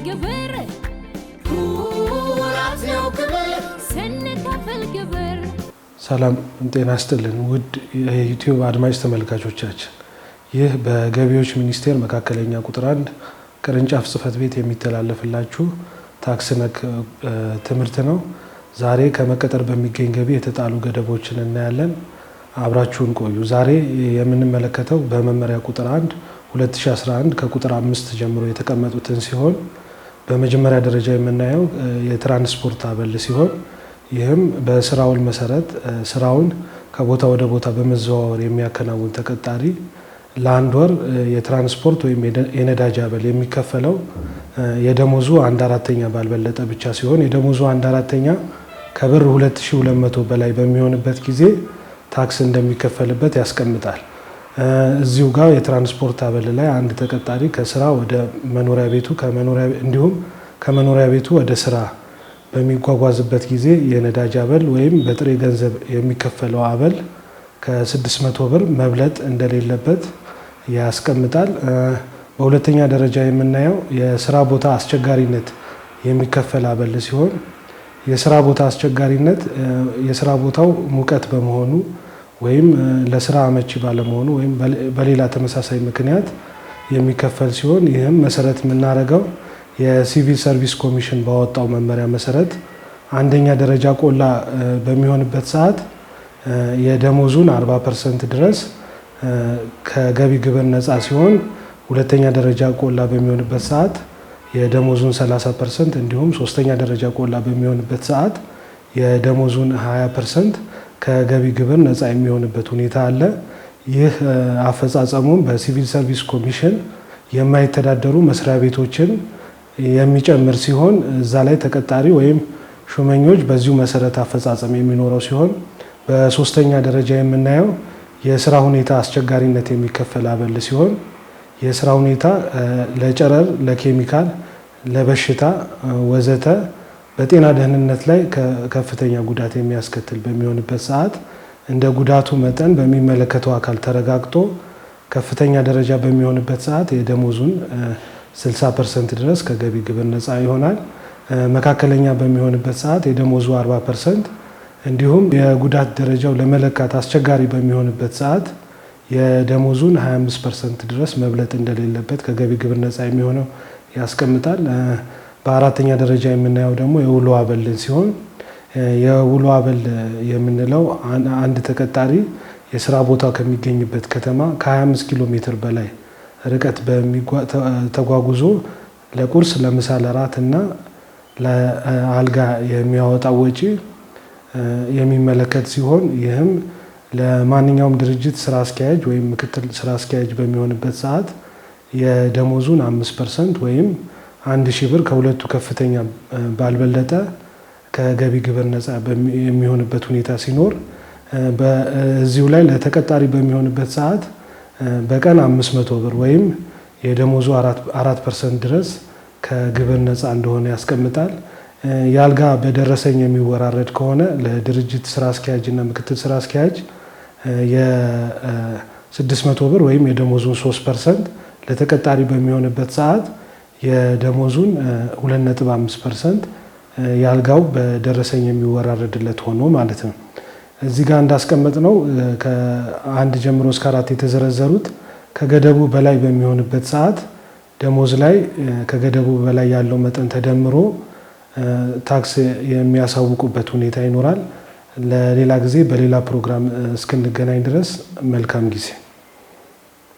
ግብር ኩራት ነው ክብር ስንከፍል ግብር። ሰላም ጤና ይስጥልን ውድ የዩቲዩብ አድማጭ ተመልካቾቻችን፣ ይህ በገቢዎች ሚኒስቴር መካከለኛ ቁጥር 1 ቅርንጫፍ ጽሕፈት ቤት የሚተላለፍላችሁ ታክስ ነክ ትምህርት ነው። ዛሬ ከመቀጠር በሚገኝ ገቢ የተጣሉ ገደቦችን እናያለን። አብራችሁን ቆዩ። ዛሬ የምንመለከተው በመመሪያ ቁጥር 1 2011 ከቁጥር 5 ጀምሮ የተቀመጡትን ሲሆን፣ በመጀመሪያ ደረጃ የምናየው የትራንስፖርት አበል ሲሆን፣ ይህም በስራ ውል መሰረት ስራውን ከቦታ ወደ ቦታ በመዘዋወር የሚያከናውን ተቀጣሪ ለአንድ ወር የትራንስፖርት ወይም የነዳጅ አበል የሚከፈለው የደሞዙ 1/4 ባልበለጠ ብቻ ሲሆን፣ የደሞዙ 1/4 ከብር 2200 በላይ በሚሆንበት ጊዜ ታክስ እንደሚከፈልበት ያስቀምጣል። እዚሁ ጋር የትራንስፖርት አበል ላይ አንድ ተቀጣሪ ከስራ ወደ መኖሪያ ቤቱ እንዲሁም ከመኖሪያ ቤቱ ወደ ስራ በሚጓጓዝበት ጊዜ የነዳጅ አበል ወይም በጥሬ ገንዘብ የሚከፈለው አበል ከ600 ብር መብለጥ እንደሌለበት ያስቀምጣል። በሁለተኛ ደረጃ የምናየው የስራ ቦታ አስቸጋሪነት የሚከፈል አበል ሲሆን፣ የስራ ቦታ አስቸጋሪነት የስራ ቦታው ሙቀት በመሆኑ ወይም ለስራ አመቺ ባለመሆኑ ወይም በሌላ ተመሳሳይ ምክንያት የሚከፈል ሲሆን፣ ይህም መሰረት የምናደርገው የሲቪል ሰርቪስ ኮሚሽን ባወጣው መመሪያ መሰረት አንደኛ ደረጃ ቆላ በሚሆንበት ሰዓት የደሞዙን 40% ድረስ ከገቢ ግብር ነፃ ሲሆን፣ ሁለተኛ ደረጃ ቆላ በሚሆንበት ሰዓት የደሞዙን 30% እንዲሁም ሶስተኛ ደረጃ ቆላ በሚሆንበት ሰዓት የደሞዙን 20% ከገቢ ግብር ነፃ የሚሆንበት ሁኔታ አለ። ይህ አፈጻጸሙም በሲቪል ሰርቪስ ኮሚሽን የማይተዳደሩ መስሪያ ቤቶችን የሚጨምር ሲሆን፣ እዛ ላይ ተቀጣሪ ወይም ሹመኞች በዚሁ መሰረት አፈጻጸም የሚኖረው ሲሆን፣ በሶስተኛ ደረጃ የምናየው የስራ ሁኔታ አስቸጋሪነት የሚከፈል አበል ሲሆን፣ የስራ ሁኔታ ለጨረር፣ ለኬሚካል፣ ለበሽታ ወዘተ በጤና ደህንነት ላይ ከፍተኛ ጉዳት የሚያስከትል በሚሆንበት ሰዓት እንደ ጉዳቱ መጠን በሚመለከተው አካል ተረጋግጦ ከፍተኛ ደረጃ በሚሆንበት ሰዓት የደሞዙን 60% ድረስ ከገቢ ግብር ነፃ ይሆናል። መካከለኛ በሚሆንበት ሰዓት የደሞዙ 40% እንዲሁም የጉዳት ደረጃው ለመለካት አስቸጋሪ በሚሆንበት ሰዓት የደሞዙን 25% ድረስ መብለጥ እንደሌለበት ከገቢ ግብር ነፃ የሚሆነው ያስቀምጣል። በአራተኛ ደረጃ የምናየው ደግሞ የውሎ አበልን ሲሆን፣ የውሎ አበል የምንለው አንድ ተቀጣሪ የስራ ቦታ ከሚገኝበት ከተማ ከ25 ኪሎ ሜትር በላይ ርቀት ተጓጉዞ ለቁርስ፣ ለምሳ፣ ለራት እና ለአልጋ የሚያወጣው ወጪ የሚመለከት ሲሆን፣ ይህም ለማንኛውም ድርጅት ስራ አስኪያጅ ወይም ምክትል ስራ አስኪያጅ በሚሆንበት ሰዓት የደሞዙን 5% ወይም 1000 ብር ከሁለቱ ከፍተኛ ባልበለጠ ከገቢ ግብር ነፃ የሚሆንበት ሁኔታ ሲኖር፣ በዚሁ ላይ ለተቀጣሪ በሚሆንበት ሰዓት በቀን 500 ብር ወይም የደሞዙ 4% ድረስ ከግብር ነፃ እንደሆነ ያስቀምጣል። የአልጋ በደረሰኝ የሚወራረድ ከሆነ ለድርጅት ስራ አስኪያጅ እና ምክትል ስራ አስኪያጅ የ600 ብር ወይም የደሞዙን 3%፣ ለተቀጣሪ በሚሆንበት ሰዓት የደሞዙን 2.5% የአልጋው በደረሰኝ የሚወራረድለት ሆኖ ማለት ነው። እዚህ ጋር እንዳስቀመጥነው ከ1 ጀምሮ እስከ 4 የተዘረዘሩት ከገደቡ በላይ በሚሆንበት ሰዓት ደሞዝ ላይ ከገደቡ በላይ ያለው መጠን ተደምሮ ታክስ የሚያሳውቁበት ሁኔታ ይኖራል። ለሌላ ጊዜ በሌላ ፕሮግራም እስክንገናኝ ድረስ መልካም ጊዜ።